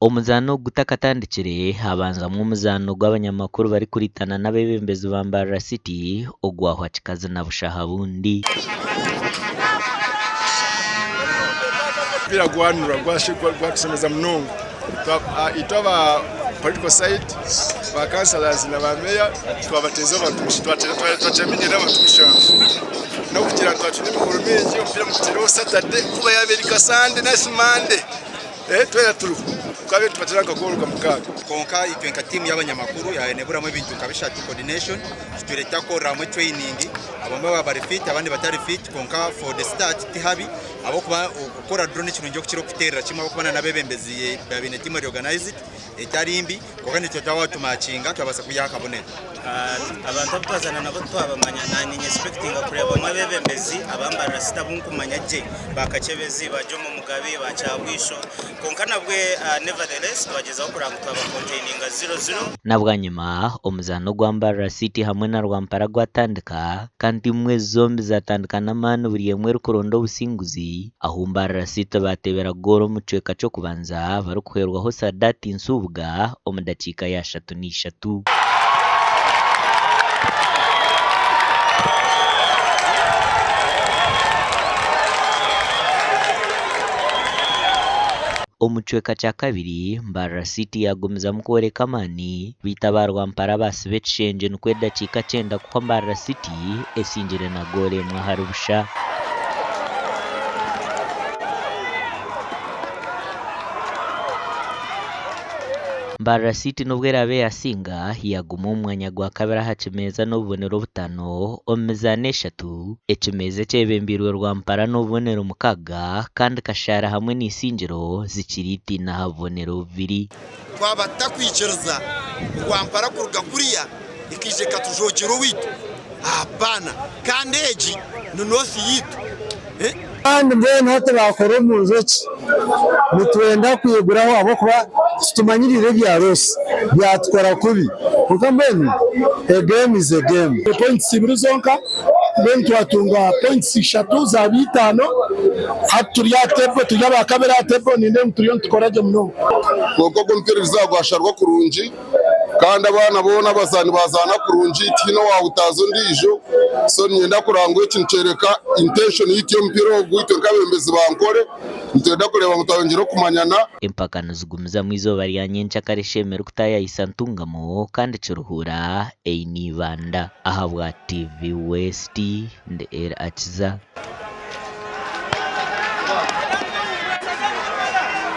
Omuzaano ogu gutakatandikire, habanzamu omuzaano gw'abanyamakuru barikuritana n'abeebembezi ba Mbarara City ogwahwa kikazi na busha aha bundi. Omupiira gwanura gwatushemeza munonga. Itwe aba political side, ba councillors na ba meeya twabateeza abantu twakyaminyerera abantu mushanju. N'okugira ngu twatwine emikoro mingi omupiira muguteereho Saturday kuba yaaba eri nka Sunday nari Monday twena turiho twabaire nitubateera nka goolo nka mukaaga. Kwonka itwe nka tiimu y'abanyamakuru yaaba neburamu ebintu nka bishatu, coordination, tutwire tutakukorera hamwe training, abamwe baaba bari fit abandi batari fit kwonka for the start tihabi ahabw'okuba okukora draw nikirungi okukira okuteerera kimwe ahabw'okuba na n'abeebembezi baaba baine tiimu eri organised etari mbi kwonka naitwe twaba tumakinga twabaasa kwihaho akabonero. Abantu abu twazana nabo twabamanya nanye nyesipekitinga kureebamu abeebembezi aba Mbarara City abu nkumanya gye ba Kakyebezi, ba Jomo Mugabi, ba Kyabwisho kwonka nabwe nevertheless twagyezaho kureba ngu twaba containinga ziro ziro. Na bwanyima, omuzaano ogwa Mbarara City hamwe na Rwampara gwatandika, kandi tiimu ezi zombi zatandika n'amaani buri emwe erikuronda obusinguzi, ahu Mbarara City bateebera goolo omu kicweka ky'okubanza barikuhwerwaho Sadat Nsubuga omu dakiika ya 31. Omu kicweka kya kabiri, Mbarara City yaagumizamu kworeka amaani, beitu aba Rwampara baatsiba ekishengye nikwo edakiika kyenda kuhwa Mbarara City esingire na goolo emwe ahari busha. Mbarara City n'obu eraabe yaasinga, yaaguma omu mwanya gwa kabiri aha kimeeza n'obubonero butaano omu mizaano eshatu, ekimeeza ekyebembeirwe Rwampara n'obubonero mukaaga kandi Kashaara hamwe na Isingiro zikiri itaino aha bubonero bubiri. Twaba tutakwikiriza Rwampara kuruga kuriya ekaija ekatujoogyera owaitu, apaana. Kandi egi ni North yaitu. Kandi mbwenu hati baakora omu njoki, nitwenda kwiguraho ahabw'okuba titumanyiriire ebya Ross, byatukora kubi. Kwonka mbwenu a game is a game. Points ibiri zonka, mbwenu twatunga points ishatu zaaba itaano. Hati turi aha table, turi aba kabiri aha table, nindeeba ngu turiyo nitukora gye munonga. Kwonka ogwo omupiira eriizooba gwasharwa kurungi kandi abaana boona abazaani baazaana kurungi tihaine owaahutaaza ondiijo. So niinyenda kureba ngu eki nikyoreka intention yaitu y'omupiira ogu itwe nk'abeebembezi ba Ankole nitwenda kureeba ngu twayongyera okumanyana. Empaka nizigumizamu eizooba rya nyencakare Shemeri kutaayayisa Ntungamo kandi Kiruhura eine Ibanda. Ahabwa TV West, ndi Eli Akiza.